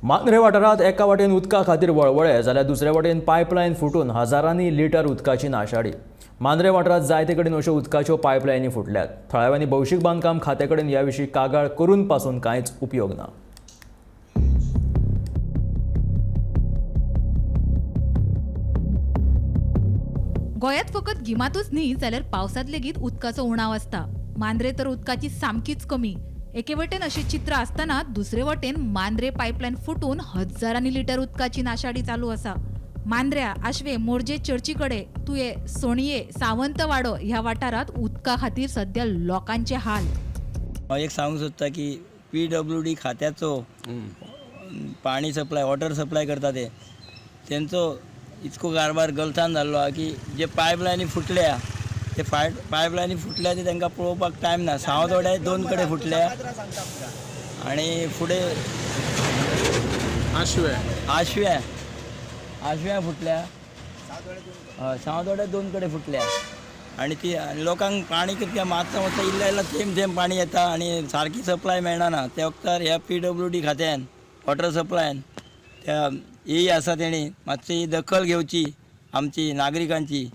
मांद्रे वाठारांत एका वाटेन उदका खातीर वळवळे जाल्यार दुसरे वाटेन पायपलायन फुटून हजारांनी लिटर उदकाची नाशाडी. मांद्रे वाठारांत जायते कडेन अश्यो उदकाच्यो पायपलायनी फुटल्यात. थळाव्यांनी भौशीक बांदकाम खात्या कडेन ह्या विशीं कागाळ करून पासून कांयच उपयोग ना. गोंयांत फकत गिमांतूच न्ही जाल्यार पावसांत लेगीत उदकाचो उणाव आसता. मांद्रे तर उदकाची सामकीच कमी. एके वटेन अशें चित्र आसतना दुसरे वटेन मांद्रे पायपलायन फुटून हजारांनी लिटर उदकाची नाशाडी चालू आसा. मांद्र्या, आशवे, मोरजे चर्ची कडेन, तुये, सोणये, सावंतवाडो ह्या वाठारांत उदका खातीर सद्या लोकांचे हाल. हांव एक सांगूंक सोदता की PWD खात्याचो पाणी सप्लाय, वॉटर सप्लाय करता ते तेंचो इतको कारभार गलतान जाल्लो आहा की जे पायपलायनी फुटल्या ते पायपलायनी फुटल्या ते तांकां पळोवपाक टायम ना. सावतवाड्या 2 कडेन फुटल्या आनी फुडें आशव्या आशव्या फुटल्या, हय सावतवाड्या 2 कडेन फुटल्या आनी ती लोकांक पाणी कितक्या मातसा मातसा इल्लें इल्लें थेंब थेंब पाणी येता आनी सारकी सप्लाय मेळना. त्या वखतार ह्या PWD खात्यान वॉटर सप्लायन त्या ही आसा तेणी मातशी दखल घेवची आमची नागरिकांची.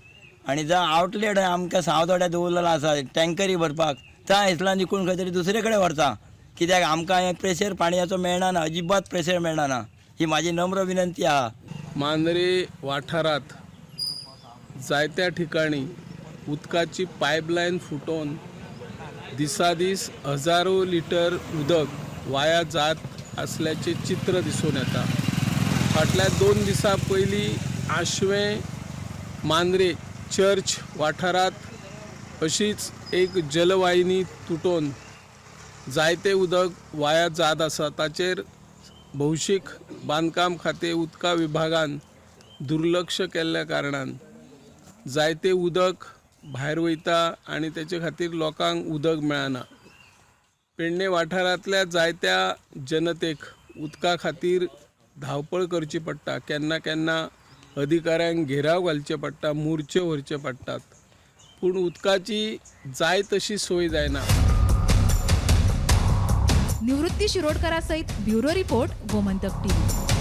आनी जावं आवटलेट आमकां सावतवाड्या दवरलेलो आसा टँकरी भरपाक, त्या इस्लान विकून खंय तरी दुसरे कडेन व्हरता कित्याक आमकां हें प्रेशर पाणयाचो मेळना, अजिबात प्रेशर मेळना. ही म्हाजी नम्र विनंती आहा. मांद्रे वाठारांत जायत्या ठिकाणी उदकाची पायपलायन फुटोवन दिसादीस हजारो लिटर उदक वाया जात असल्याचें चित्र दिसून येता. फाटल्या 2 दिसां पयलीं आशवें मांद्रे चर्च वाठारांत अशीच एक जलवाहिनी तुटोवन जायते उदक वाया जात आसा. ताचेर भौशीक बांदकाम खातें उदका विभागान दुर्लक्ष केल्ल्या कारणान जायते उदक भायर वयता आनी तेचे खातीर लोकांक उदक मेळना. पेडणे वाठारांतल्या जायत्या जनतेक उदका खातीर धांवपळ करची पडटा. केन्ना केन्ना अधिकाऱ्यांक घेराव घालचे पडटा, मोर्चे व्हरचे पडटात, पूण उदकाची जाय तशी सोय जायना. निवृत्ती शिरोडकरा सहित ब्युरो रिपोर्ट, गोमंतक टीव्ही.